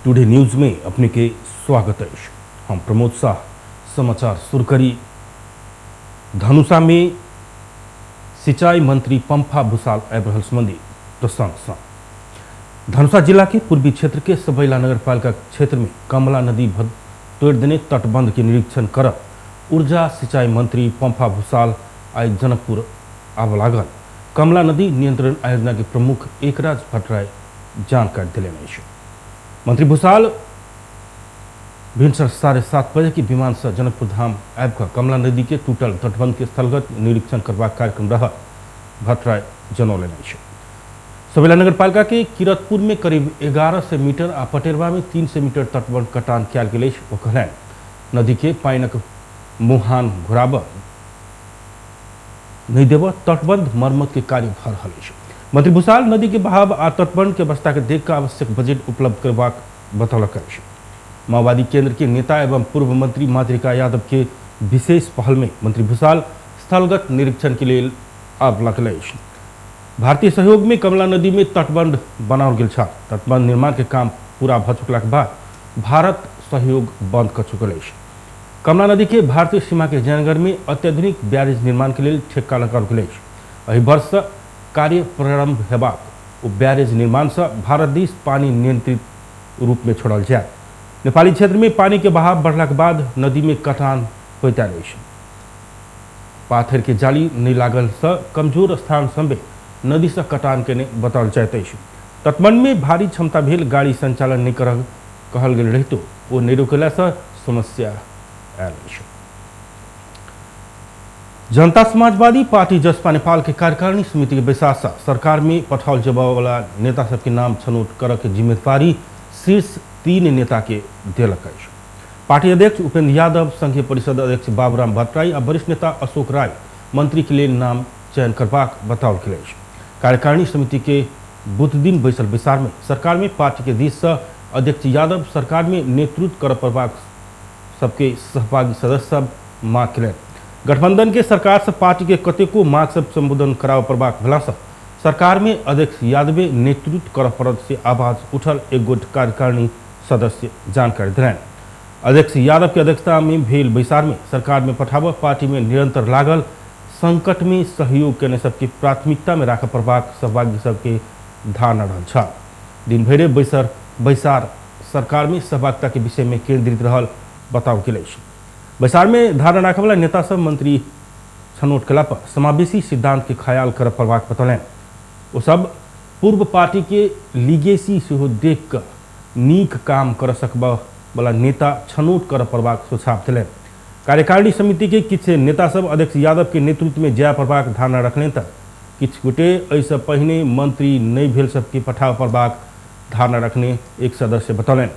Today news में अपने के स्वागत है। हम प्रमोद शाह। समाचार शुरू करी। धनुषा में सिंचाई मंत्री पंफा भूषाल आबि रहल संबंधी प्रसंग सँ धनुषा जिला के पूर्वी क्षेत्र के सबैला नगरपालिका क्षेत्र में कमला नदी तोड़ देने तटबंध के निरीक्षण कर ऊर्जा सिंचाई मंत्री पंफा भूषाल आइ जनकपुर आबऽ लागल। कमला नदी नियंत्रण आयोजना के प्रमुख एकराज भट्टराई जानकारी देलनि अछि। मंत्री भूषाल भिनसर 7:30 बजे के विमान से जनकपुर धाम आबि कऽ कमला नदी के टूटल तटबंध के स्थलगत निरीक्षण करबाक कार्यक्रम रहल भट्टराई जनौलनि अछि। सबैला नगरपालिका के किरतपुर में करीब 1100 मीटर आ पटेरवा में 300 मीटर तटबंध कटान कयल गेल अछि। ओ कहलनि नदी के पानिक मुहान घुराबऽ नहीं देबऽ तटबंध मरम्मत के कार्य भऽ रहल अछि। मंत्री भूषाल नदी के बहाव आ तटबंध के अवस्था के देख कऽ आवश्यक बजट उपलब्ध करबाक बतौलक अछि। माओवादी केंद्र के नेता एवं पूर्व मंत्री मातृका यादव के विशेष पहल में मंत्री भूषाल स्थलगत निरीक्षण के लेल आब लागल अछि। भारतीय सहयोग में कमला नदी में तटबंध बनाओल गेल छल। तटबंध निर्माण के काम पूरा भऽ चुकलाक बाद भारत सहयोग बंद कऽ चुकल अछि। कमला नदी के भारतीय सीमा के जयनगर में अत्याधुनिक बैरेज निर्माण के लेल ठेक्का लगाओल गेल अछि। एहि वर्ष सँ कार्य प्रारंभ हेबाक ओ बैरेज निर्माण सँ भारत दिस पानी नियंत्रित रूप में छोड़ल जायत। नेपाली क्षेत्र में पानी के बहाव बढ़लाक बाद नदी में कटान होइत आयल अछि। पाथर के जाली नहि लागल सँ कमजोर स्थान सभमे नदी सँ कटान केने बताओल जाइत अछि। तटबंध में भारी क्षमता भेल गाड़ी संचालन नहि करब कहल गेल रहितो ओ नहि रोकला सँ समस्या आयल अछि। जनता समाजवादी पार्टी जसपा नेपाल के कार्यकारिणी समिति के बैसार सँ सरकार में पठाओल जेबऽ वाला नेता सबके नाम छनौट करऽ के जिम्मेदारी शीर्ष 3 नेता के देलक अछि। पार्टी अध्यक्ष उपेंद्र यादव, संघीय परिषद अध्यक्ष बाबूराम भट्टराई आ वरिष्ठ नेता अशोक राय मंत्री के लेल नाम चयन करबाक बताओल गेल अछि। कार्यकारिणी समिति के बुध दिन बैसल बैसार में सरकार में पार्टी के दिस सँ अध्यक्ष यादव सरकार में नेतृत्व करऽ पड़बाक सबके सहभागी सदस्य सब मांग केलनि। गठबंधन के सरकार से पार्टी के कतेको मांग सब संबोधन कराबऽ पड़बाक भेला सँ सरकार में अध्यक्ष यादवे नेतृत्व करऽ पड़त से आवाज उठल एक गोट कार्यकारिणी सदस्य जानकारी देलनि। अध्यक्ष यादव के अध्यक्षता में भेल बैसार में सरकार में पठाबऽ पार्टी में निरंतर लागल संकट में सहयोग केने सबके प्राथमिकता में राखऽ पड़बाक सहभागी सबके धारणा रहल छल। दिन भरि बैसार सरकार में सहभागिता के विषय में केंद्रित रहल बताओल गेल अछि। बैसार में धारणा राखऽ वाला नेता सब मंत्री छनौट केला पर समावेशी सिद्धांत के ख्याल करऽ पड़बाक बतौलनि। ओ सब पूर्व पार्टी के लीगेसी सेहो देख कऽ नीक काम कर सकबऽ वाला नेता छनौट करऽ पड़बाक सुझाव देलनि। कार्यकारिणी समिति के किछु नेता सब अध्यक्ष यादव के नेतृत्व में जाय पड़बाक धारणा रखलनि तऽ किछु गोटे एहिसँ पहिने मंत्री नहि भेल सबके पठाबऽ पड़बाक धारणा रखने एक सदस्य बतौलनि।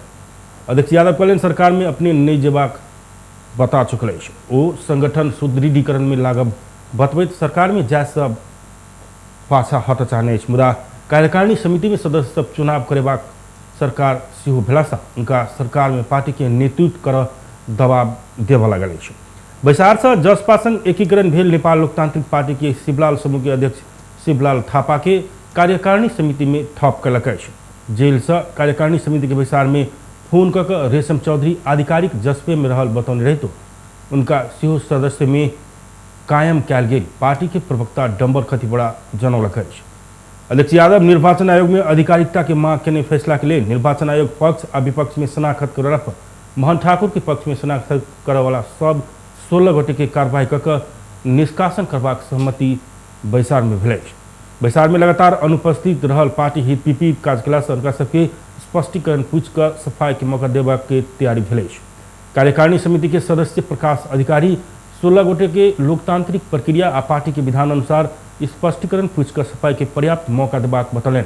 अध्यक्ष यादव कहलनि सरकार में अपने नहि जेबाक बता चुकल अछि। ओ संगठन सुदृढ़ीकरण में लागब बतबैत सरकार में जाय सँ पाछा हटऽ चाहने अछि। मुदा कार्यकारिणी समिति में सदस्य सब चुनाव करेबाक सरकार सेहो भेला सँ उनका सरकार में पार्टी के नेतृत्व करऽ दबाव देबऽ लागल अछि। बैसार सँ जसपा संग एकीकरण भेल नेपाल लोकतांत्रिक पार्टी के शिवलाल समूह के अध्यक्ष शिवलाल थापा के कार्यकारिणी समिति में थप कयलक अछि। जेल सँ कार्यकारिणी समिति के बैसार में फोन कऽ कऽ रेशम चौधरी आधिकारिक जसपे में रहल बतौने रहितो उनका सेहो सदस्य में कायम कयल गेल पार्टी के प्रवक्ता डम्बर खतिवड़ा जनौलक अछि। अध्यक्ष यादव निर्वाचन आयोग में आधिकारिकता के मांग केने फैसला के लेल निर्वाचन आयोग पक्ष आ विपक्ष में शनाखत करला पर मोहन ठाकुर के पक्ष में शनाखत करऽ वाला सब 16 गोटे के कार्रवाई कऽ कऽ निष्कासन करबाक सहमति बैसार में भेल अछि। बैसार में लगातार अनुपस्थित रहल पार्टी हित विपरीत काज केला सँ हुनका सबके स्पष्टीकरण पूछि कऽ सफाई के मौका देबाक के तैयारी भेल अछि। कार्यकारिणी समिति के सदस्य प्रकाश अधिकारी 16 गोटे के लोकतांत्रिक प्रक्रिया आ पार्टी के विधान अनुसार स्पष्टीकरण पूछि कऽ सफाई के पर्याप्त मौका देबाक बतौलनि।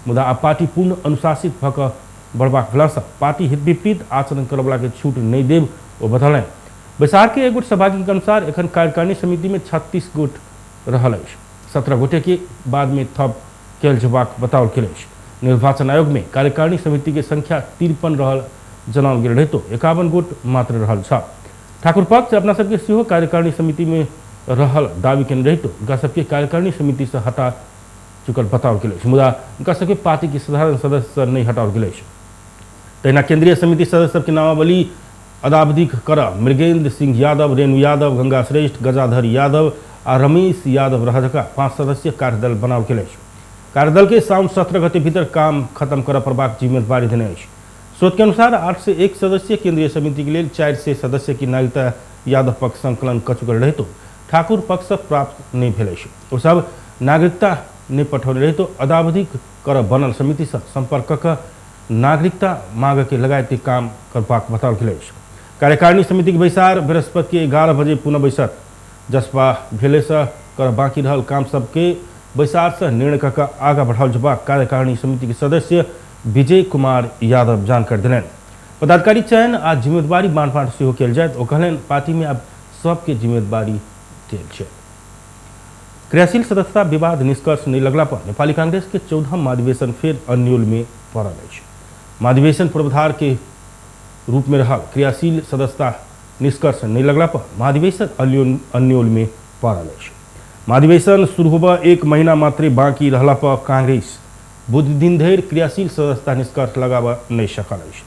मुदा आब पार्टी पूर्ण अनुशासित भऽ कऽ बढ़बाक भेला सँ पार्टी हित विपरीत आचरण करऽवला के छूट नहि देब ओ बतौलनि। बैसार के एक गोट सहभागी के अनुसार एखन कार्यकारिणी समिति में 36 गोट रहल अछि। 17 गोटे के बाद में थप कयल जेबाक बताओल गेल अछि। निर्वाचन आयोग में कार्यकारिणी समिति के संख्या 53 रहल जनाओल गेल रहितो 51 गोट मात्र रहल छल। ठाकुर पक्ष अपना सबके सेहो कार्यकारिणी समिति में रहल दावी केने रहितो हुनका सबके कार्यकारिणी समिति से हटा चुकल बताओल गेल अछि। मुदा हुनका सबके पार्टी के साधारण सदस्य से नहि हटाओल गेल अछि। तहिना केंद्रीय समिति सदस्य सबके नामावली अदावधिक कर मृगेंद्र सिंह यादव, रेणु यादव, गंगा श्रेष्ठ, गजाधर यादव आ रमेश यादव रहजका 5 सदस्यीय कार्यदल बनाओल गेल अछि। कार्यदल के साउन 17 गते भीतर काम खत्म करऽ पड़बाक जिम्मेदारी देने अछि। स्रोत के अनुसार 801 सदस्यीय केंद्रीय समिति के लेल 400 सदस्य की नागरिकता यादव पक्ष संकलन क चुकल रहितो ठाकुर पक्ष से प्राप्त नहीं भेल अछि। ओ सब नागरिकता नहीं पठौने रहितो अदावधिक कर बनल समिति से संपर्क क नागरिकता मांग के लगायत के काम करबाक बताओल गेल अछि। कार्यकारिणी समिति के बैसार बृहस्पति के 11 बजे पुनः बैसत। जसपा भेले से कर बाकी रहल काम सबके बैसार से निर्णय क आगा बढ़ाओल जबाक कार्यकारिणी समिति के सदस्य विजय कुमार यादव जानकारी देलनि। पदाधिकारी चयन आ जिम्मेदारी बांटबांट सेहो कयल जायत। ओ कहलनि पार्टी में अब सबके जिम्मेदारी देल छै। क्रियाशील सदस्यता विवाद निष्कर्ष नहीं लगला पर नेपाली कांग्रेस के 14वां महाधिवेशन फेर अन्योल में पड़ल अछि। महाधिवेशन पूर्वाधार के रूप में रहल क्रियाशील सदस्यता निष्कर्ष नहीं लगला पर महाधिवेशन अन्योल में पड़ल अछि। महाधिवेशन शुरू होबऽ 1 महीना मात्र बाकी रहला पर कांग्रेस बुध दिन धरि क्रियाशील सदस्यता निष्कर्ष लगाबऽ नहीं सकल अछि।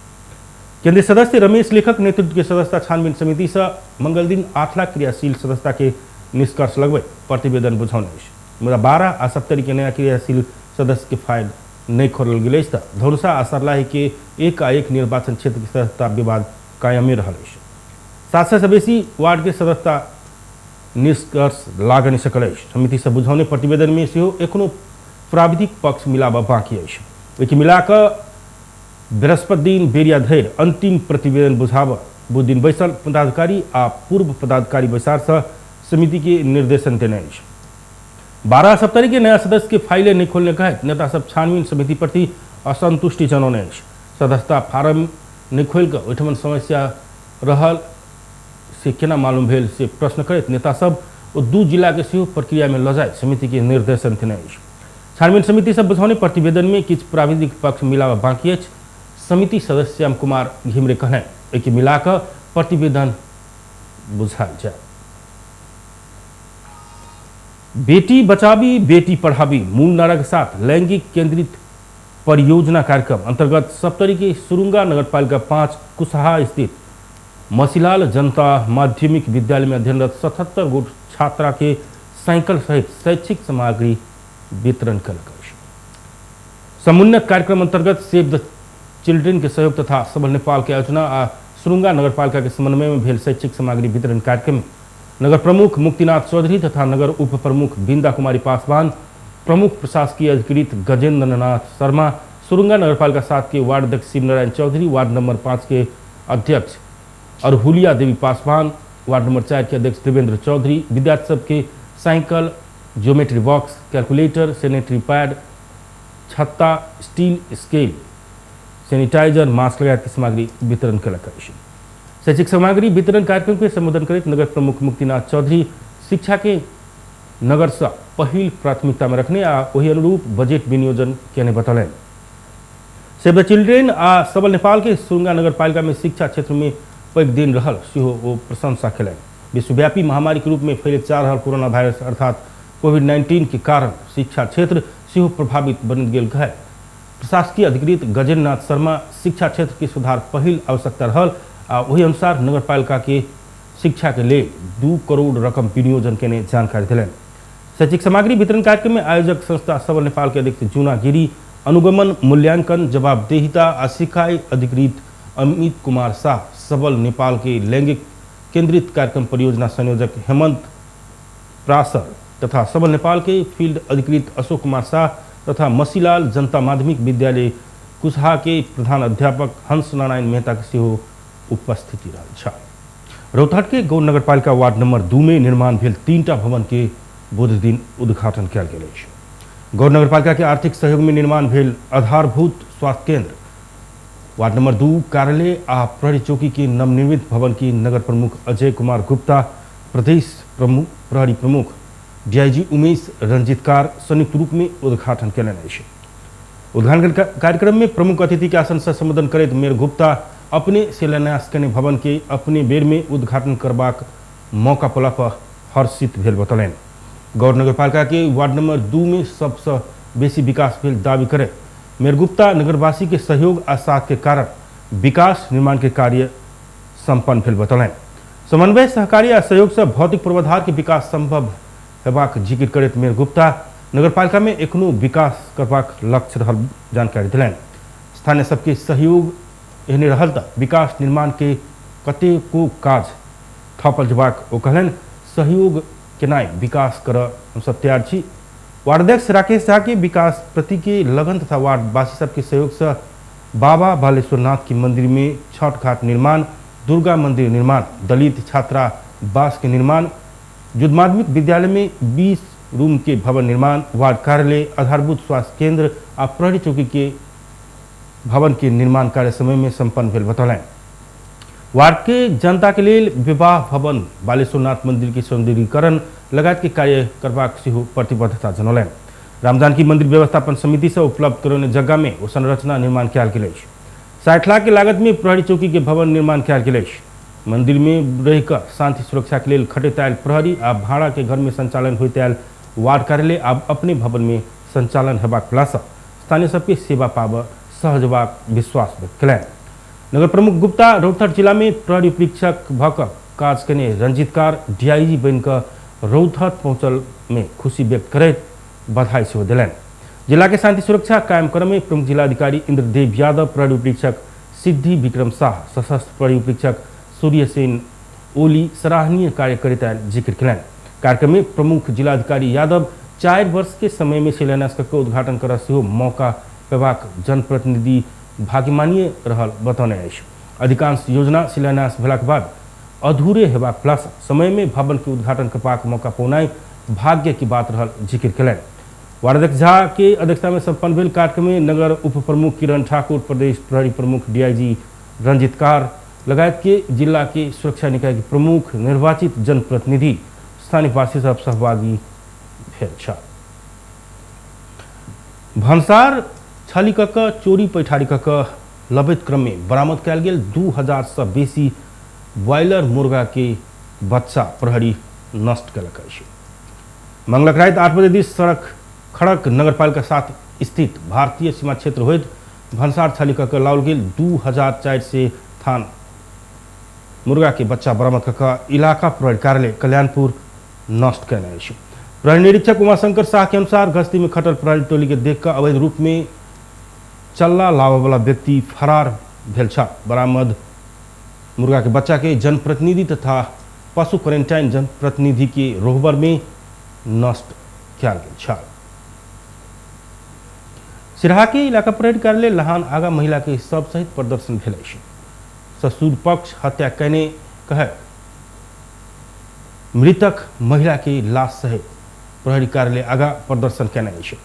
केंद्रीय सदस्य रमेश लेखक नेतृत्व के सदस्यता छानबीन समिति से मंगल दिन 8 लाख क्रियाशील सदस्यता के निष्कर्ष लगबै प्रतिवेदन बुझौने अछि। मुदा 12 आ 70 के नया क्रियाशील सदस्य के फाइल नहीं खोलल गेल अछि तऽ धनुषा आ सर्लाही के 1 आ 1 निर्वाचन क्षेत्र के सदस्यता विवाद कायमे रहल अछि। 700 से बेसी वार्ड के सदस्यता निष्कर्ष लाग नहीं सकल अछि। समिति से बुझौने प्रतिवेदन में सेहो एखनो प्राविधिक पक्ष मिलाबऽ बाकी अछि। ओहिके मिलाकऽ बृहस्पति दिन बेरिया धरि अंतिम प्रतिवेदन बुझाबऽ बुध दिन बैसल पदाधिकारी आ पूर्व पदाधिकारी बैसार से समिति के निर्देशन देने अछि। 12 सप्ताह के नया सदस्य के फाइलें नहीं खोलने कहैत नेता सब छानबीन समिति प्रति असंतुष्टि जनौने अछि। सदस्यता फार्म नहीं खोलि कऽ ओहिठमन समस्या रहल से केना मालूम भेल से प्रश्न करैत नेता सब ओ 2 जिला के सेहो प्रक्रिया में लऽ जाय समिति के निर्देशन देने अछि। छानबीन समिति सब बुझौने प्रतिवेदन में किछु प्राविधिक पक्ष मिलाबऽ बाकी अछि। समिति सदस्य श्याम कुमार घिमरे कहलनि एहिके मिलाकऽ प्रतिवेदन बुझायल जाय। बेटी बचाबी बेटी पढ़ाबी मूल नारा के साथ लैंगिक केंद्रित परियोजना कार्यक्रम अंतर्गत सप्तरी के सुरुंगा नगरपालिका 5 कुसहा स्थित मसीलाल जनता माध्यमिक विद्यालय में अध्ययनरत 77 गोट छात्रा के साइकिल सहित शैक्षिक सामग्री वितरण कयलक अछि। समुन्नत कार्यक्रम अंतर्गत सेव द चिल्ड्रेन के सहयोग तथा सबल नेपाल के आयोजना आ सुरुंगा नगरपालिका के समन्वय में भेल शैक्षिक सामग्री वितरण कार्यक्रम में नगर प्रमुख मुक्तिनाथ चौधरी तथा नगर उप प्रमुख बिंदा कुमारी पासवान, प्रमुख प्रशासकीय अधिकृत गजेंद्र नाथ शर्मा, सुरुंगा नगरपालिका 7 के वार्ड अध्यक्ष शिवनारायण चौधरी, वार्ड नंबर 5 के अध्यक्ष अरहुलिया देवी पासवान, वार्ड नंबर 4 के अध्यक्ष देवेंद्र चौधरी विद्यार्थी सबके cycle, geometry box, calculator, sanitary pad, छत्ता, स्टील स्केल, सैनिटाइजर, मास्क लगायत के सामग्री वितरण कयलक अछि। शैक्षिक सामग्री वितरण कार्यक्रम के संबोधन करैत नगर प्रमुख मुक्तिनाथ चौधरी शिक्षा के नगर से पहिल प्राथमिकता में रखने आ ओहि अनुरूप बजट विनियोजन केने बतौलनि। सेव द चिल्ड्रेन आ सबल नेपाल के सुरुंगा नगरपालिका में शिक्षा क्षेत्र में पैघ दिन रहल सेहो ओ प्रशंसा कयलनि। विश्वव्यापी महामारी के रूप में फैलैत जा रहल कोरोना वायरस अर्थात कोविड-19 के कारण शिक्षा क्षेत्र सेहो प्रभावित बनि गेल है। प्रशासकीय अधिकृत गजेंद्र नाथ शर्मा शिक्षा क्षेत्र के सुधार पहिल आवश्यकता रहल आ ओहि अनुसार नगरपालिका के शिक्षा के लेल 2 करोड़ रकम विनियोजन केने जानकारी देलनि। शैक्षिक सामग्री वितरण कार्यक्रम में आयोजक संस्था सबल नेपाल के अध्यक्ष जूना गिरी, अनुगमन मूल्यांकन जवाबदेहिता आ सिखाई अधिकृत अमित कुमार शाह, सबल नेपाल के लैंगिक केंद्रित कार्यक्रम परियोजना संयोजक हेमंत प्रासर तथा सबल नेपाल के फील्ड अधिकृत अशोक कुमार शाह तथा मसीलाल जनता माध्यमिक विद्यालय कुसहा के प्रधान अध्यापक हंस नारायण मेहता के सेहो उपस्थिति रहल छल। रौतहट के गौर नगरपालिका वार्ड नंबर 2 में निर्माण भेल 3टा भवन के बुध दिन उद्घाटन कयल गेल अछि। गौर नगरपालिका के आर्थिक सहयोग में निर्माण भेल आधारभूत स्वास्थ्य केंद्र, वार्ड नंबर 2 कार्यालय आ प्रहरी चौकी के नवनिर्मित भवन की नगर प्रमुख अजय कुमार गुप्ता, प्रदेश प्रमुख प्रहरी प्रमुख डीआईजी उमेश रंजितकार संयुक्त रूप में उद्घाटन कयलनि अछि। उद्घाटन कार्यक्रम में प्रमुख अतिथि के आसन से संबोधन करैत मेयर गुप्ता अपने शिलान्यास कयने भवन के अपने बेर में उद्घाटन करबाक मौका पला पर हर्षित भेल बतौलनि। गौर नगरपालिका के वार्ड नंबर 2 में सबसे बेसी विकास भेल दावी करे मेयर गुप्ता नगरवासी के सहयोग आ साथ के कारण विकास निर्माण के कार्य संपन्न भेल बतौलनि। समन्वय सहकारी आ सहयोग से भौतिक पूर्वाधार के विकास संभव हेबाक जिक्र करैत मेयर गुप्ता नगरपालिका में एखनो विकास करबाक लक्ष्य रहल जानकारी देलनि। स्थानीय सबके सहयोग एहने रहल त विकास निर्माण के कतेको काज थपल जेबाक ओ कहलनि। सहयोग केनाइ विकास कर हम सब तैयार छी। वार्डाध्यक्ष राकेश झा के विकास प्रति के लगन तथा वार्डवासी सबके सहयोग से बाबा बालेश्वरनाथ के मंदिर में छठ घाट निर्माण, दुर्गा मंदिर निर्माण, दलित छात्रावास के निर्माण, युद्ध माध्यमिक विद्यालय में 20 रूम के भवन निर्माण, वार्ड कार्यालय, आधारभूत स्वास्थ्य केंद्र आ प्रहरी चौकी के भवन के निर्माण कार्य समय में संपन्न भेल बतौलनि। वार्ड के जनता के लेल विवाह भवन, बालेश्वरनाथ मंदिर के सौंदर्यीकरण लगायत के कार्य करबाक सेहो प्रतिबद्धता जनौलनि। रामजानकी मंदिर व्यवस्थापन समिति से उपलब्ध करौने जगह में ओ संरचना निर्माण कयल गेल अछि। 60 लाख के लागत में प्रहरी चौकी के भवन निर्माण कयल गेल अछि। मंदिर में रहिकऽ शांति सुरक्षा के लेल खटैत आयल प्रहरी आ भाड़ा के घर में संचालन होइत आयल वार्ड कार्यालय आब अपने भवन में संचालन हेबाक भेलासँ स्थानीय सबके सेवा पाबऽ सहज हेबाक विश्वास व्यक्त कयलनि। नगर प्रमुख गुप्ता रौतहट जिला में प्रहरी उपरीक्षक भऽ कऽ काज केने रंजीत कार डीआईजी बनि कऽ रौतहट पहुँचल में खुशी व्यक्त करैत बधाई सेहो देलनि। जिला के शांति सुरक्षा कायम करय में प्रमुख जिलाधिकारी इंद्रदेव यादव, प्रहरी उपरीक्षक सिद्धि विक्रम शाह, सशस्त्र प्रहरी उपरीक्षक सूर्यसेन ओली सराहनीय कार्य करैत आयल जिक्र कयलनि। कार्यक्रम में प्रमुख जिलाधिकारी यादव 4 वर्ष के समय में शिलान्यास कऽ उद्घाटन करऽ सेहो मौका पेबाक जनप्रतिनिधि भाग्यमानीय रहल बतौने अछि। अधिकांश योजना शिलान्यास भेलाक बाद अधूरे हेबाक प्लस समय में भवन के उद्घाटन करबाक मौका पौनाइ भाग्य की बात रहल जिक्र कयलनि। वार्डाध्यक्ष झा के अध्यक्षता में संपन्न भेल कार्यक्रम में नगर उप प्रमुख किरण ठाकुर, प्रदेश प्रहरी प्रमुख डीआईजी रंजीत कार लगायत के जिला के सुरक्षा निकाय के प्रमुख, निर्वाचित जनप्रतिनिधि, स्थानीयवासी सब सहभागी भेल छल। भन्सार छली कऽ कऽ चोरी पैठारी कऽ कऽ लबैत क्रम में बरामद कयल गेल 2000 सँ बेसी ब्रॉयलर मुर्गा के बच्चा प्रहरी नष्ट कयलक अछि। मंगलक राति 8 बजे दिस सड़क खड़क नगरपालिका 7 स्थित भारतीय सीमा क्षेत्र होइत भन्सार छली कऽ कऽ लाओल गेल 2400 थान मुर्गा के बच्चा बरामद कऽ कऽ इलाका प्रहरी कार्यालय कल्याणपुर नष्ट कयने अछि। प्रहरी निरीक्षक उमाशंकर शाह के अनुसार गश्ती में खटल प्रहरी टोली के देख कऽ अवैध रूप में चल्ला लाबऽवला व्यक्ति फरार भेल छल। बरामद मुर्गा के बच्चा के जनप्रतिनिधि तथा पशु क्वारेंटाइन जनप्रतिनिधि के रोहबर में नष्ट कयल गेल छल। सिराहा के इलाका प्रहरी कार्यालय लहान आगा महिला के शव सहित प्रदर्शन भेल अछि। ससुर पक्ष हत्या कयने कहे मृतक महिला के लाश सहित प्रहरी कार्यालय आगा प्रदर्शन कयने अछि।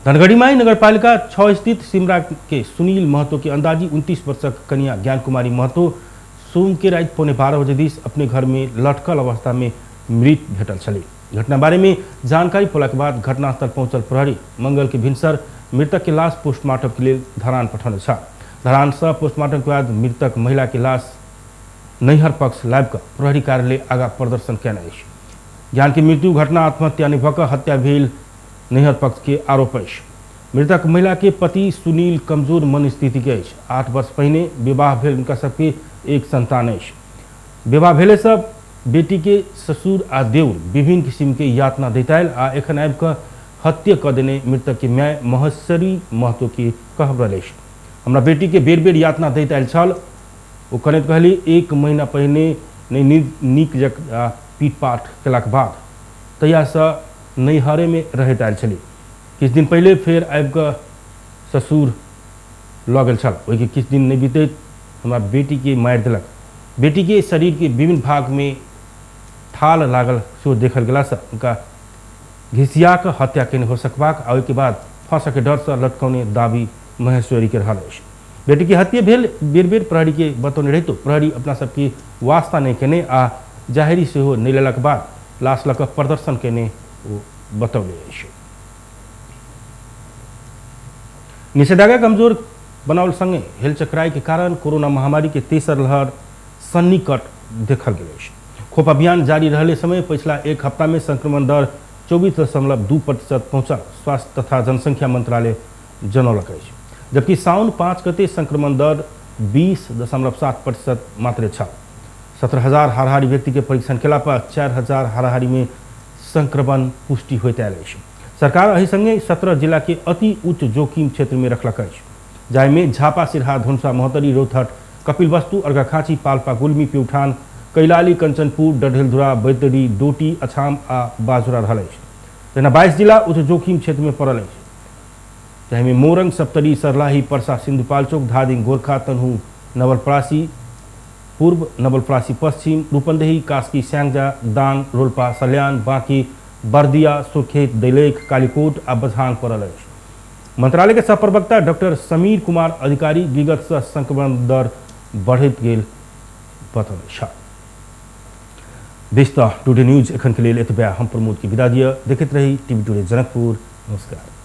धनगढ़ीमाई नगरपालिका 6 स्थित सिमरा के सुनील महतो के अंदाजी 29 वर्षक कन्या ज्ञान कुमारी महतो सोम के राति 11:45 बजे दिस अपने घर में लटकल अवस्था में मृत भेटल छली। घटना बारे में जानकारी पौला के बाद घटनास्थल पहुंचल प्रहरी मंगल के भिनसर मृतक के लाश पोस्टमार्टम के लिए धरान पठौने छल। धरान से पोस्टमार्टम के बाद मृतक महिला के लाश नैहर पक्ष लाबि कऽ प्रहरी कार्यालय आगा प्रदर्शन कयने अछि। ज्ञान के मृत्यु घटना आत्महत्या नहि भऽ कऽ हत्या भेल नैहर पक्ष के आरोप अछि। मृतक महिला के पति सुनील कमजोर मन स्थिति के अछि। 8 वर्ष पहिने विवाह भेल हुनका सबके एक संतान अछि। विवाह भेले से बेटी के ससुर आ देउर विभिन्न किसिम के यातना दैत आयल आ एखन आबि कऽ हत्या कऽ देने मृतक के माय महेश्वरी महतो के कहब रहल अछि। हमरा बेटी के बेर बेर यातना दैत आयल छल। ओ कनैत कहली 1 महीना पहिने नहि नीक जकाँ पीटपाट केलाक बाद तहियासँ नैहरे में रहैत आयल छली। किछु दिन पहिले फेर आबि कऽ ससुर लऽ गेल छल। ओहिके किछु दिन नहि बीतैत हमरा बेटी के मारि देलक। बेटी के शरीर के विभिन्न भाग में थाल लागल सेहो देखल गेलासँ हुनका घिसिया कऽ हत्या केने हो सकबाक आ ओहिके बाद फंसऽके डरसँ लटकौने दाबी महेश्वरी के रहल अछि। बेटी के हत्या भेल बेर बेर प्रहरी के बतौने रहितो प्रहरी अपना सबके वास्ता नहि केने आ जाहिरी सेहो नहि लेलक बाद लाश लऽ कऽ प्रदर्शन केने ओ बतौने अछि। निषेधाज्ञा कमजोर बनाओल संगे हेलचक्राई के कारण कोरोना महामारी के तेसर लहर सन्निकट देखल गेल अछि। खोप अभियान जारी रहले समय पिछला एक हफ्ता में संक्रमण दर 24.2% पहुंचल स्वास्थ्य तथा जनसंख्या मंत्रालय जनौलक अछि। जबकि साउन 5 गते संक्रमण दर 20.7% मात्रे छल। 17,000 हाराहारी व्यक्ति के परीक्षण केला पर 4,000 हाराहारी में संक्रमण पुष्टि होइत आयल अछि। सरकार एहि संगे 17 जिला के अति उच्च जोखिम क्षेत्र में रखलक अछि, जाहिमे झापा, सिरहा, धनुषा, महोत्तरी, रौतहट, कपिलवस्तु, अर्घाखाँची, पाल्पा, गुल्मी, प्युठान, कैलाली, कंचनपुर, डढेलधुरा, बैतडी, डोटी, अछाम आ बाजुरा रहल अछि। तहिना 22 जिला उच्च जोखिम क्षेत्र में पड़ल अछि, जाहिमे मोरंग, सप्तरी, सर्लाही, पर्सा, सिन्धुपाल्चोक, धादिङ, गोरखा, तनहु, नवलपरासी पूर्व, नवलपरासी पश्चिम, रूपन्देही, कास्की, स्याङ्जा, दाङ, रोल्पा, सल्यान, बाँकी, बर्दिया, सुर्खेत, दैलेख, कालीकोट आ बझाङ पड़ल अछि। मंत्रालय के सहप्रवक्ता डॉक्टर समीर कुमार अधिकारी विगत से संक्रमण दर बढ़ैत गेल बतौने छल। टुडे न्यूज एखन के लेल एतबे। हम प्रमोद के विदा दिअ। देखैत रही टीवी टुडे जनकपुर। नमस्कार।